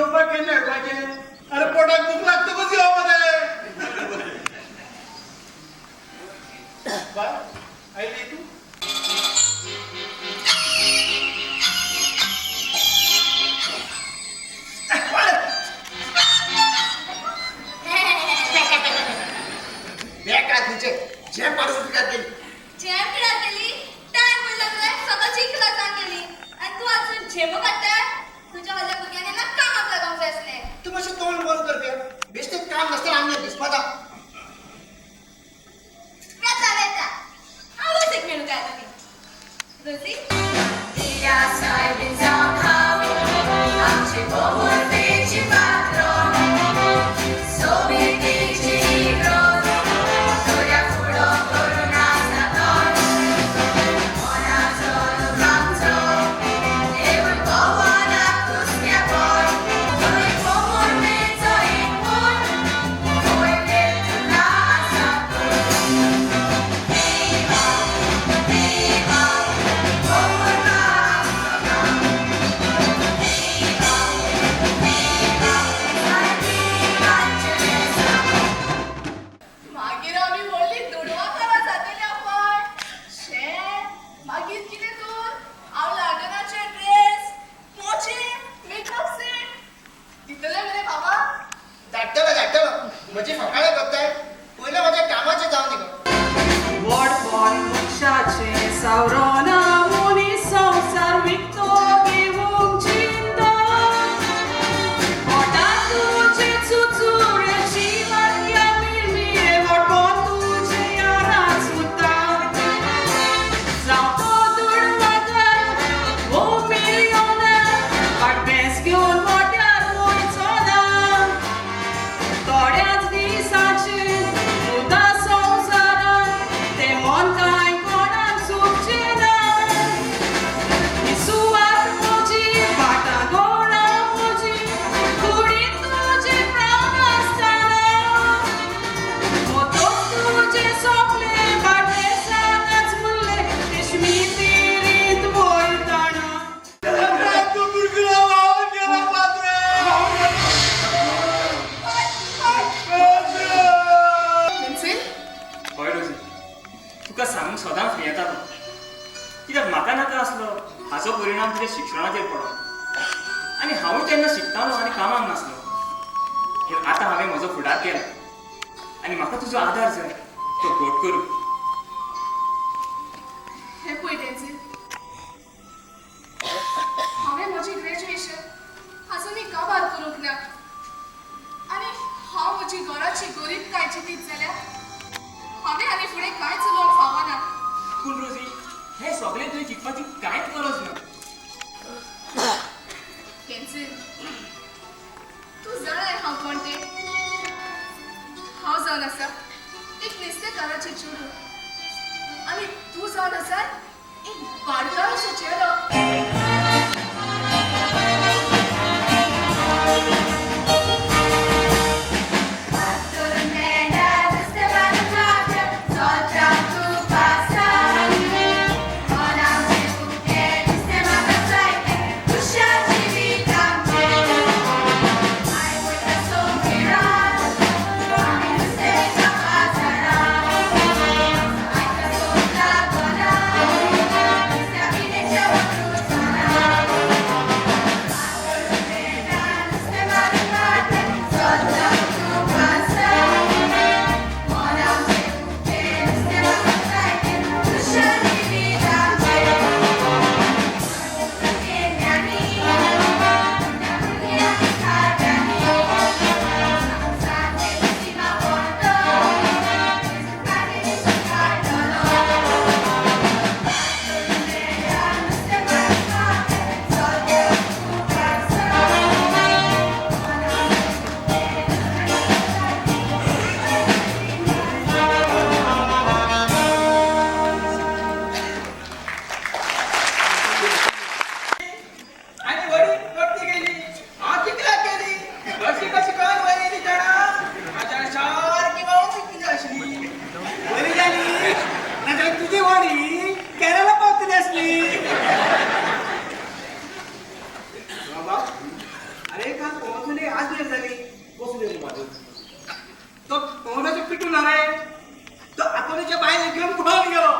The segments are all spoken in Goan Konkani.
जेवपाक केन्ना येवपाचें? अरे पोटाक भूक लागतकूच यो मरे. बाय आयली तूं? बेकार तुझे झेम पाडून पिकार केली. झेम पिडार केली? टायम पडला तुवें सकाळची क्लासान गेली आनी तूं अजून झेमो काडटाय? तुज्या व्हडल्या भुरग्यांनी ना कामाक लागोंक जाय आसलें. तूं मातशें तोंड बंद कर पिया. बेश्टेच काम नासतना आमगेर दिसपाचा. वेता वेता आवाज एक मेळूं काय तुमी रोजी? आमची पोहुर्पेची पात्रोन सोबितीची ग्रोथ दर्या फुडो करून आसा तोंड मनाचो लोकांचो देवूय पवनाक कुसक्या पण थंय पोहुर्पेचो एक पूत पयले तुका आसा पूत देवा देवा पोहुर्पा आमचो गांव मागीर आमी व्हडली दुडवां जातली आपण. शे मागीर कितें तर हांव लग्नाचे ड्रेस, मोचे, मेकअप सेट दितले मरे बाबा? धाडटलो धाडटलो. म्हजी फकाणां करताय? पयलें म्हज्या कामाचें जावन दी गो. वडपण मनशाचें सावरोना मनीस संवसार विकतो घेवंक चिंता पोटांत तुजें चुचुरे जिवाक ह्या मिरमिरे वडपण तुजें यारांत सुता जावं तो दुडवाकार वो मिलियोनर वाटबेस घेवन मोट्यार वयचो ना थोड्याच दिसाचेर मुदा संवसारांत तें मन कांय कोणाक सुखचें ना ही सुवात म्हजी भाटां गोडां म्हजी कुडींत तुजें प्राण आसतना मोतोच तुजें सोंपलें भाटलेसानच उरलें तेशमी तिरींत वयतना. तू बुडकुलो व्हांवन गेलो पात्रे. पेन्सिल? हय रोजी, तुका सांगूंक सदांच भियेतालो कित्याक म्हाका नाका आसलो हाचो परिणाम तुज्या शिक्षणाचेर पडलो आनी हांवूय तेन्ना शिकतालो आनी कामाक नासलो. पूण आतां हांवें म्हजो फुडार केला आनी म्हाका तुजो आदार जाय तो घट करूंक. हें पळय टेन्सिल, हांवें म्हजें ग्रॅज्युएशन आजुनूय काबार करूंक ना आनी हांव म्हजी घराची गरीबकाय चिंतीत जाल्यार हांवें आनी फुडें कांयच उलोवंक फावना. पूण रोजी, हें सगळें तुवें चिंतपाची कांयच गरज ना. टेन्सिल, तूं जाणाय हांव कोण तें? हांव जावन आसा एक नुस्तेकाराचें चेडूं आनी तूं जावन आसा एक भाटकाराचो चेडो. Thank you. आजनेर जाली. कसली म्हाजो तो पवनाचो पिटू ना रे, तो आतोलीच्या बायले घेवन पळोवन गेलो.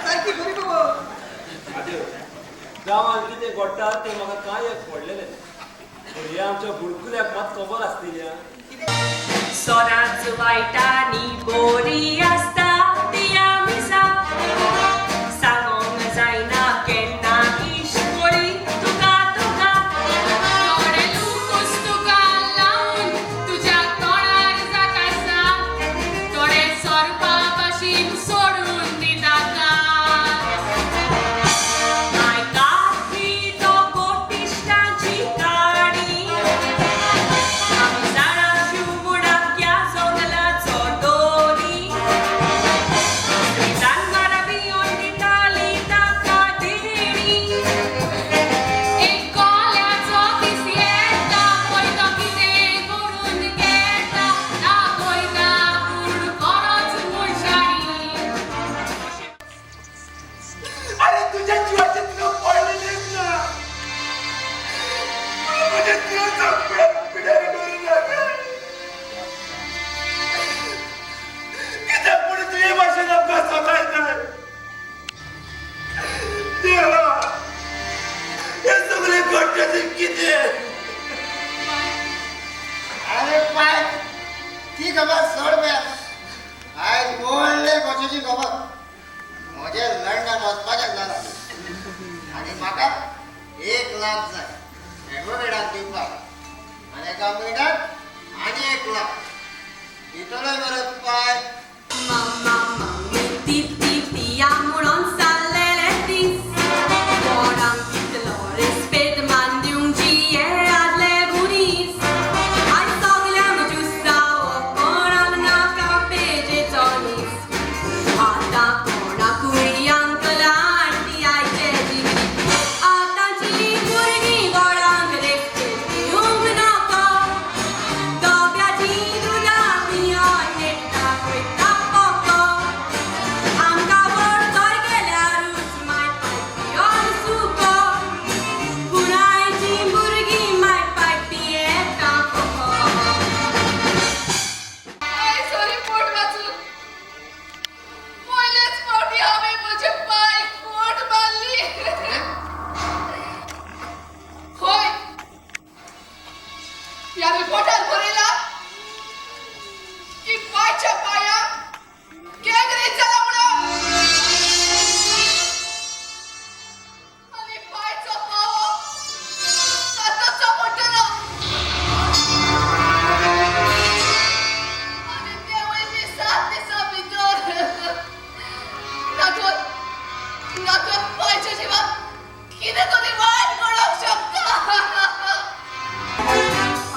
सारकी खरी खबर. म्हादेव, गांवांत कितें घडटा तें म्हाका कांय एक पडलेलें ना. पूण हे आमच्या बुडकुल्याक मात खबर आसतली. सदांच वायटांनी बोरी आसता ती आमी सांगोंक जायना केन्ना इश्कोरी तुका तुका थोडे लुकूस तुका लावन तुज्या तोंडार जाता सांग, थोडे सोरपा भाशेन सोडून दिता आयकात ही तो कोटिश्टांची काणी, आमी जाणा शिवमुडाक ह्या जंगलाचो दोरी. जानवरां भियोन दिताली ताका देणी. एक कोल्याचो दीस येता, पळय तो कितें करून घेता, दाखयता पूण कोणूच मनशांनी. अरे तुझ्या जीवाचे तुला पडलेलेच ना. तुला म्हज्या जिवाचो पिड्यार करून नाका. कित्याक म्हणून तुजे भाशेन आमकां सतायताय? देवा, हे सगळें घडटा तें कितें? अरे पाय, ती खबर सोड बे. आयज व्हडले खोशेची खबर. म्हजें लंडन वचपाचें जालां आनी म्हाका 1 लाख जाय एडवोकेटाक दिवपाक, आनी एका म्हयन्याक आनी 1 लाख दितलो मरे पाय? मामा मामी ती ती तिया म्हणून जाल्लेले दीस, कोणाक कितलो रेस्पेद मान दिवंक जिये आदले मनीस. आयज सगल्यांक जुस्ताव, कोणाक नाका पेजेचो नीस. आतां कोणाकूय अंकल आंटी आयचे जिगरी. आतांची भुरगीं कोणाक रेस्पेद दिवंक नाका. डोब्याची दुदां पियोन नेट्टा वयता पोको. आमकां व्हड गेल्यारूच माय पाय पियोन सुको. पूण आयची भुरगीं माय पाय पियेता कोको. आयज हो रिपोर्ट वाचून पयलेच फावटी हांवें म्हजे पांय खोट मारली. हय, ह्या रिपोर्टार बरयलां की पायच्या पांयाक गँगरीन जाला म्हणून, आनी पायचो पावो आतांच पडटलो, आनी तेवूय बी 7 दिसां भितर. नातर नातर पायच्या जिवाक कितें तरी वायट घडोवंक शकता.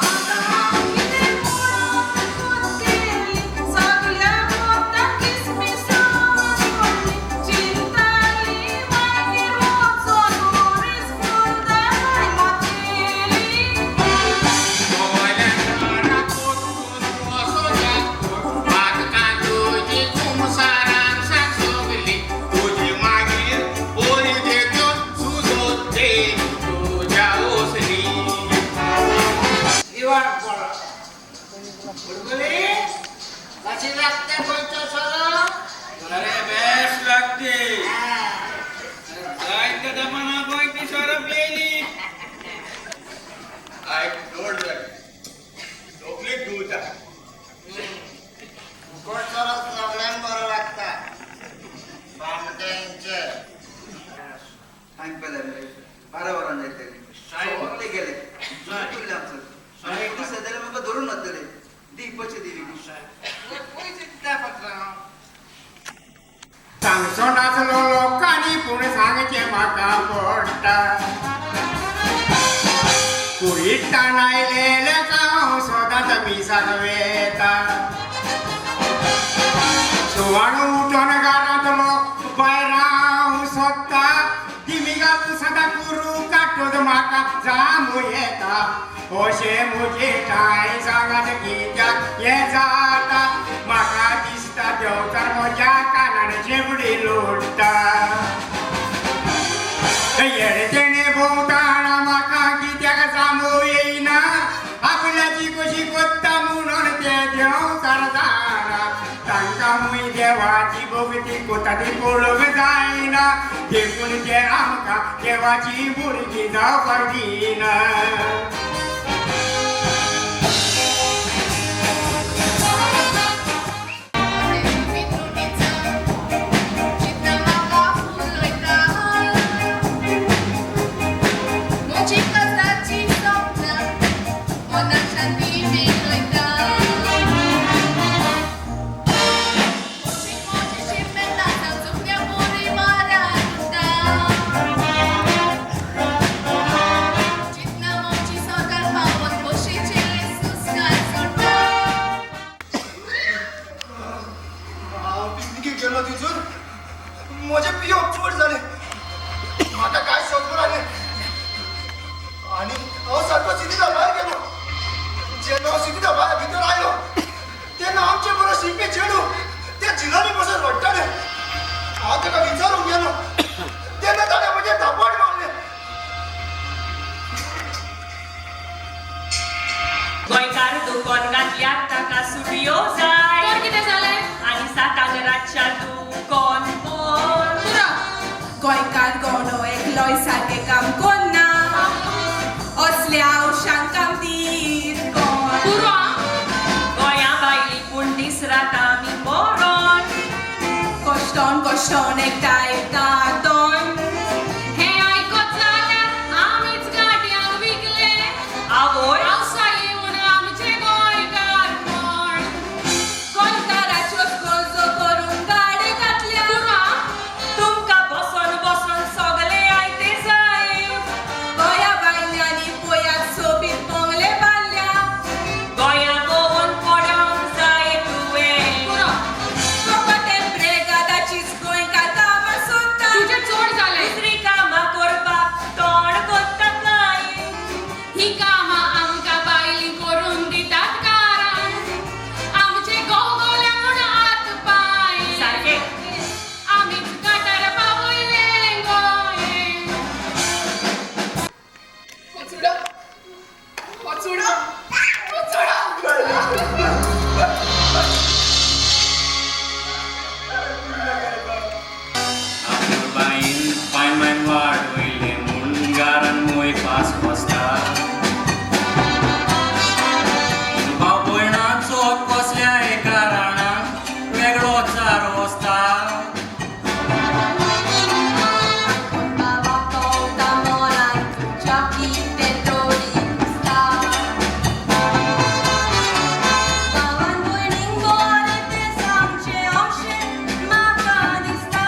आतां कितें म्हणून केली सगल्या मोतां किसमिसान पडली. चिंताली मागीर वचोन रिस्पुर्दाय मातेली. जिवाक पडला बुडकुली. कशी लागते गोंयचो सोरो? अरे बेस्ट लागते. जायते दमाना गोंयची सोरो पियेली. आयक लोड जाली, तकलीच घुंवता. फुकट सोरो सगळ्यांक बरो लागता बामट्यांचे. सांगपा जाय, 12 वरां जायतली. सगळे गेले तुल्ले आमचो. एक दीस जाल्यार म्हाका धरून वतले. दी पयशे दी. सांगचो नासलो लोकांनी, पूण सांगचें म्हाका पडटा. कुळिटान आयलेलें हांव सदांच मिसाक वेता. सुवाणू उठोन घरांतलो भायर हांव सोदता. दिमी घालून सदां कुरू काडटोच म्हाका जामू येता. अशें म्हजे ठांय सांगात, कित्याक हें जाता? म्हाका दिसता देंवचार म्हज्या कानार शेंपडी लोडटा. येणे तेणे भोंवताना म्हाका कित्याक जामू येयना? देवाची भक्ती कोता ती पळोवंक जायना देखून ते आमकां देवाची भुरगीं जावपाक दिना. म्हजें पियोप चड जालें, म्हाका कांय समजून आलें आनी हांव सारको सिद्धिदा भायर गेलो. जेन्ना हांव सिद्धिदा भायर भितर आयलो तेन्ना आमचे बरोबर शिकपी चेडूं त्या झिलांनी बसून रडटालें. हांव ताका विचारूंक गेलो तेन्ना ताणें म्हजें थापट मारलें. गोंयकार दुकोन घातल्यार ताका सुटयो जाय. तर कितें जालें? आनी सातांक रातच्या दुकोन बंद. गोंयकार गवडो एकलोय सारकें काम कोन्ना, असल्या औशांक काम दीत कोण. पुरो गोंया भायली पूण दीस रात आमी मरोन. कश्टोन कश्टोन एकठांय येता तोंड. हें आयकत जाल्यार आमीच गाडयांक विकले. आवय पावसा येवन आमचें गोंयकारपण. गोंयकाराच्योच गरजो करून गाडी घातल्या. तुमकां बसोन बसोन सगळें आयतें जाय. गोंया भायल्यांनी पळयात सोबीत बंगले बांदल्या. गोंया भोंवन पडोंक जाय तुवें. फकत ब्रेगादाचीच गोंयकार कामां सोदता. तुजें चड जालें. दुसरीं कामां करपाक तोंड कोत्ता काय. ही कामां आमकां बायलीं करून दितात कारण आमचे गोगोले म्हूण हात पांय. सारकें. आमीच गटार पावयलें गोंय. वचुडो वचुडो वचुडो. बाईन पांय मायन वाडयलें म्हूण घरान मोय पास बसता. भाव भयणाचो कसल्याय कारणान वेगळो चारो आसता. बाबा कवता मनान तुज्या कितें तरी दिसता. भावान भयणींक बरें तें सांगचें अशें म्हाका दिसता.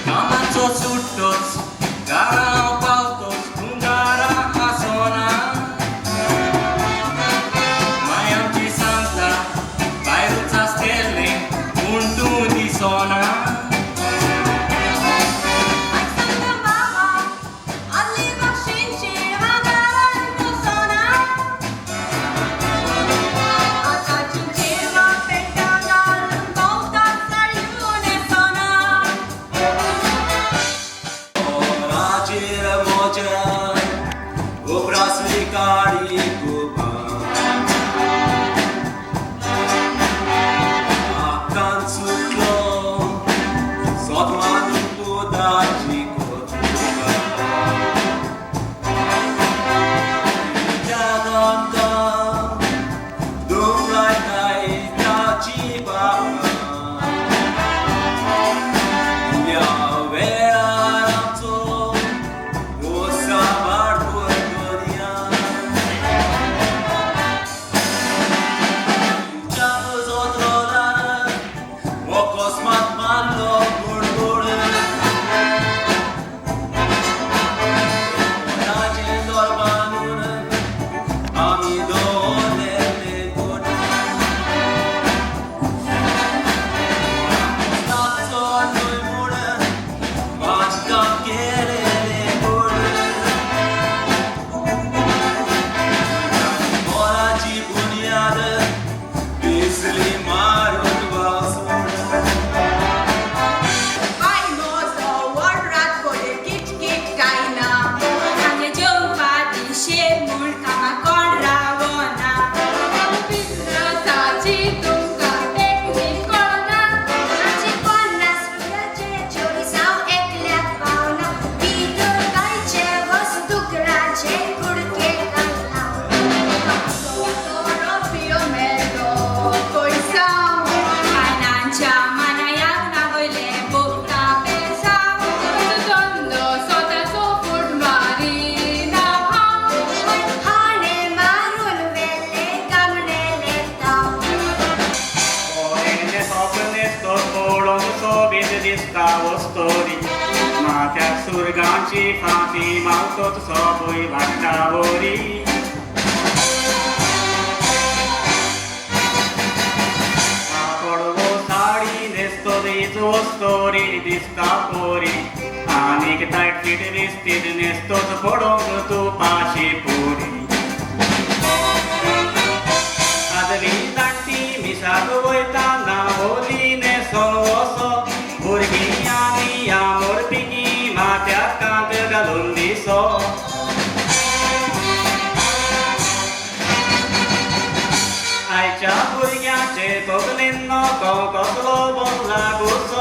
कामाचो सुट्टोच घरा हांव पावतोच तूं घरा आसना. माय आमची सांगता भायरूच आसतलें पूण तूं दिसना. आयक सांगता बाबा आदले भाशेन चेडवां घरान बसना. आतांचीं चेडवां पेंटां घालून भोंवतात साडयो न्हेसना. राजेर म्हज्या उप्रासली काळी कुपां आकान सुटलो सोदमान पुताची कोतुका त्या दोंगराय ताची बाबा ह्या वेळार आमचो साबार दर्या. सुरगांची फांती मावतोच सोबूय वाडटा वरी. पडवो साडी न्हेसतोरीच वस्तोरी दिसता पोरी, आनीक टायट फीट दिसतीत न्हेसतोच पडोवंक तूं पाशी पुरी. आदली जाणटी मिसाक वयताना ओली न्हेसोन वसो, भुरगीं आनी आमोरपिकी माथ्याक कांत घालून दिसो. आयच्या भुरग्यांचे तकलेन नको कसलो बोल्ला गुसो.